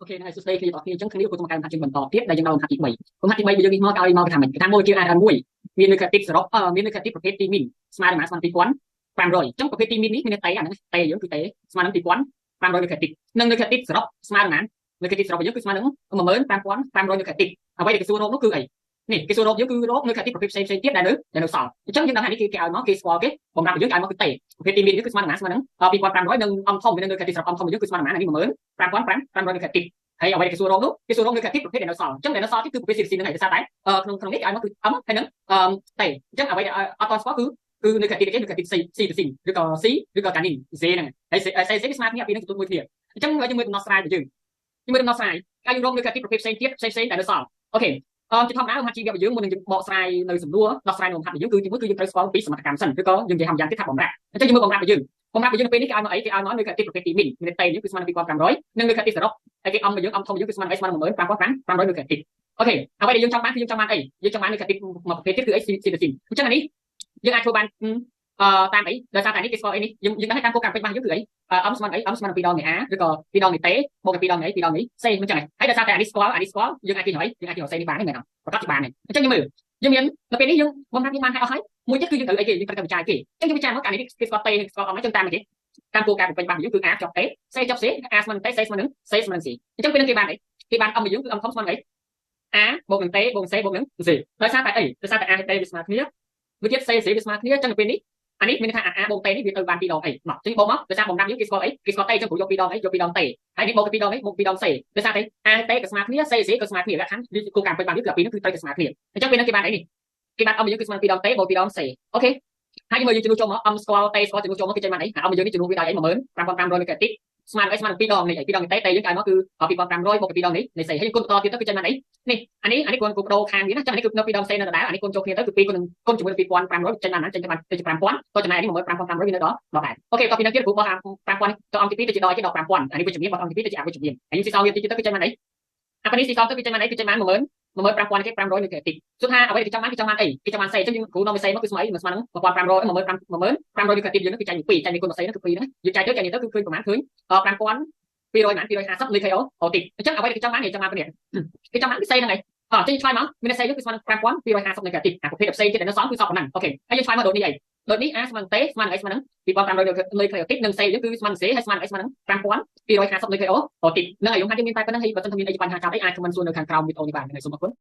OK ហ្នឹងហើយសួស្តីគ្នាបងប្អូនអញ្ចឹងគ្នាគូមកកាន់ហាត់ជាងបន្តទៀតដែលយើងដល់លំហាត់ទី3លំហាត់ទី3យើងនេះមកឲ្យមកថាម៉េចគេថាមួយជា RM 1មាននុក្លេទីតសរុបមាននុក្លេទីតប្រភេទទីមីនស្មើនឹងស្មើនឹង2500អញ្ចឹងប្រភេទទីមីននេះមានតេអាហ្នឹងតេយើងគឺតេស្មើនឹង2500នុក្លេទីតនិងនុក្លេទីតសរុបស្មើនឹងនុក្លេទីតសរុបយើងគឺស្មើនឹង15500នុក្លេទីតអ្វីដែលគេសួររកនោះគឺអីនេះគេសួររកយើងគឺរកនុក្លេទីតប្រភេទផ្សេងផ្សេងទៀតដែលនៅសល់អញ្ចឹងយើងដឹងថានេះគេឲ្យមកគេស្គាល់គេបំរាប់យើងគេឲ្យមកគឺតេប្រភេទទីមីនយើងគឺស្មើនឹងស្មើនឹង2500និងអំធំមាននុក្លេទីតសរុបអំធំយើងគឺស្មើនឹងនេះ15500នុក្លេទីតហើយអ្វីដែលគេសួររកនោះគេសួររកនៅកាទីប្រភេទដែលនៅសល់អញ្ចឹងដែលនៅសល់ទៀតគឺប្រភេទ CDC ហ្នឹងហើយដោយសារតែក្នុងនេះគេឲ្យមកគឺ M ហើយនឹង T អញ្ចឹងអ្វីដែលអត់តស្គាល់គឺនៅកាទីគេនៅកាទី C C ទៅ C ឬក៏ C ឬក៏កានីន Z ហ្នឹងហើយ C C វាស្មើគ្នាពីនឹងចំនួនមួយគ្នាអញ្ចឹងយើងមើលដំណោះស្រាយរបស់យើងយើងមើលដំណោះស្រាយហើយយើងរកនៅកាទីប្រភេទផ្សេងទៀតផ្សេងផ្សេងដែលនៅសល់ OK ជាធម្មតាលំហាត់ជីវៈរបស់យើងមុននឹងយើងបកស្រាយនៅសំណួរដោះស្រាយនៅលំហាត់របស់យើងគឺទីមួយគឺយើងត្រូវស្គាល់ពីសមត្ថកម្មសិនឬក៏យើងនិយាយថាម្យ៉ាងទៀតថាបំរាក់អញ្ចឹងយើងមើលបំរាក់របស់យើងបំរាក់របស់យើងនៅពេលនេះគេឲ្យមកអីគេឲ្យមកនៅកាទីប្រភេទទីមីនមានតេយើងគឺស្មើនឹង2500និងនៅកាទីសរុបហើយគេអំមកយើងអំធំយើងគឺស្មើនឹងអីស្មើនឹង15500នៅកាទី OK អ្វីដែលយើងចង់បានគឺយើងចង់បានអីយើងចង់បាននៅកាទីមួយប្រភេទទៀតគឺអីស៊ីទៅស៊ីអញ្ចឹងអានេះយើងអាចធ្វើបានតាមអីដោយសារតែនេះគេស្គាល់អីនេះយើងដឹងតាមគោលការណ៍ពេញបាសយើងគឺអីអំស្មើនឹងអីអំស្មើនឹង2ដងនៃ A ឬក៏2ដងនៃ T បូកกับ2ដងនៃ2ដងនៃ C មិនចឹងហើយដោយសារតែអានេះស្គាល់អានេះស្គាល់យើងអាចទាញហើយយើងអាចទាញ C នេះបានទេមែនអត់ប្រកាសជាបានទេអញ្ចឹងយើងមើលយើងមាននៅពេលនេះយើងបំរាក់យើងបានហើយអស់ហើយមួយទៀតគឺយើងត្រូវអីគេយើងត្រូវតែវិចារគេអញ្ចឹងយើងវិចារមកកាលនេះគេស្គាល់ T ស្គាល់អំអញ្ចឹងតាមគេតាមគោលការណ៍ពេញបាសយើងគឺ A ចប់ T C ចប់ C A ស្មើនឹង T C ស្មើនឹង C ស្មើនឹង C អញ្ចឹងពេលនេះគេបានអីគេបានអំយើងគឺអំធំស្មើនឹងអី A បូកនឹង T បូកនឹង C បូកនឹង C ដោយសារតែអីដោយសារតែ A ហើយ T វាស្មើគ្នាមួយទៀត C C វាស្មើគ្នាអញ្ចឹងនៅពេលនេះអានេះមានន័យថា A បូក T នេះវាទៅបាន2ដងអីមកអញ្ចឹងបូកមកដោយសារបំរាមយើងគេស្គាល់អីគេស្គាល់ T អញ្ចឹងគ្រូយក2ដងអីយក2ដង T ហើយនេះបូកទៅ2ដងនេះបូក2ដង C ដោយសារតែ A T ក៏ស្មើគ្នា C C ក៏ស្មើគ្នាលក្ខខណ្ឌគោលការណ៍ពេញបានគឺអាពីរនេះគឺត្រូវតែស្មើគ្នាអញ្ចឹងពេលនេះគេបានអីនេះគេបានអំយើងគឺស្មើ2ដង T បូក2ដង C OK ហើយមើលយើងជំនួសចូលមកអំស្គាល់ T ស្គាល់ជំនួសចូលមកគេចេញបានអីអំយើងនេះជំនួសវាដោយអី15500នៃកាតិស្មើនឹងអីស្មើនឹង2ដងនេះអី2ដងនេះ T យើងគេឲ្យមកគឺ2500បូក2ដងនេះនៃ C ហើយគុណបន្តទៀតទៅគឺចេញបានអីនេះអានេះអានេះគុណគូបដូរខាងវាណាចឹងអានេះគឺនៅ2ដង C នៅដដែលអានេះគុណចូលគ្នាទៅគឺ2គុណគុណជាមួយនឹង2500ចេញបានណាចេញទៅបានទៅជា5000ក៏ចំណែកនេះ15500វានៅដល់ដល់ដែរ OK តពីនឹងទៀតគ្រូបោះ5000នេះទៅអង្គទី2ទៅជាដល់គេដល់5000អានេះវិជ្ជមានបោះអង្គទី2ទៅជាអវិជ្ជមានហើយយើងស៊ីសងវាតិចទៅគឺចេញបានអីអានេះស៊ីសងទៅគឺចេញបានអីគឺចេញបាន15000គេ500នៅគេតិចសួរថាអ្វីគេចង់បានគេចង់បានអីគេចង់បាន C អញ្ចឹងយើងគ្រូនាំ C មកគឺស្មើអីស្មើនឹង1500 15500នៅគេតិចយើងគឺចាញ់2ចាញ់គុណ C ហ្នឹងគឺ2ហ្នឹងយើងចាញ់ទៅចាញ់ទៅគឺឃើញប្រហែលឃើញ5200ម៉ាន250នៃ KO អូតិចអញ្ចឹងអ្វីដែលគេចង់បានគេចង់បានប៉ុណ្នេះគេចង់បានគឺ C ហ្នឹងឯងអញ្ចឹងឆ្លើយមកមាន C យើងគឺស្មើនឹង5250នៃគេតិចអាប្រភេទផ្សេងទៀតដែលនៅសល់គឺសល់ប៉ុណ្ណឹង OK ហើយយើងឆ្លើយមកដូចនេះអីដូចនេះ A ស្មើនឹង T ស្មើនឹងអីស្មើនឹង2500នៃ KO តិចនិង C យើងគឺស្មើនឹង C ហើយស្មើនឹងអីស្មើនឹង5250នៃ KO អូតិចហ្នឹងហើយយើងថាយើងមានតែប៉ុណ្្នឹងហើយបើសិនថាមានអីបញ្ហាចាប់អីអាច comment សួរនៅខាងក្រោមវីដេអូនេះបានហើយសូមអរគុណ។